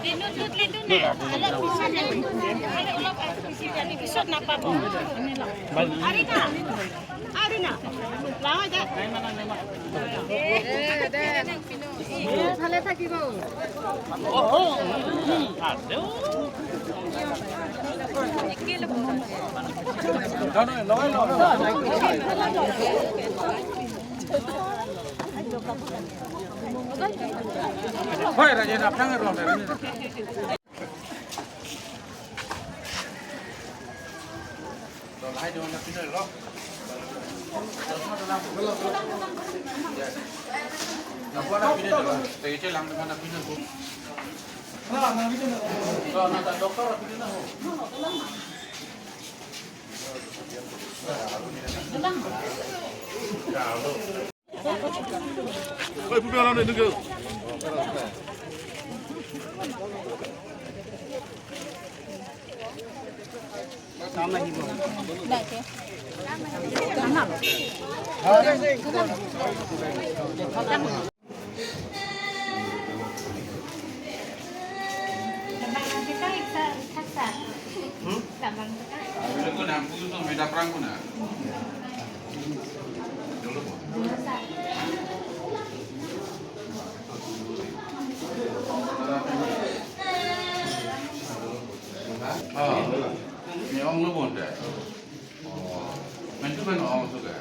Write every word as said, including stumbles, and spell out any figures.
Lindun, lindun, lindun, eh. Alok pisan, eh. Alok, alok, pisan, eh. Pisot napa bo? Ari na. Ari na. Lawan, eh. Eh, deh. Eh, ভালে থাকিব। Hoi, Rajen, aphrang rong dari. Oh, ini ong lo bonda. Oh, main tu kan ong suka.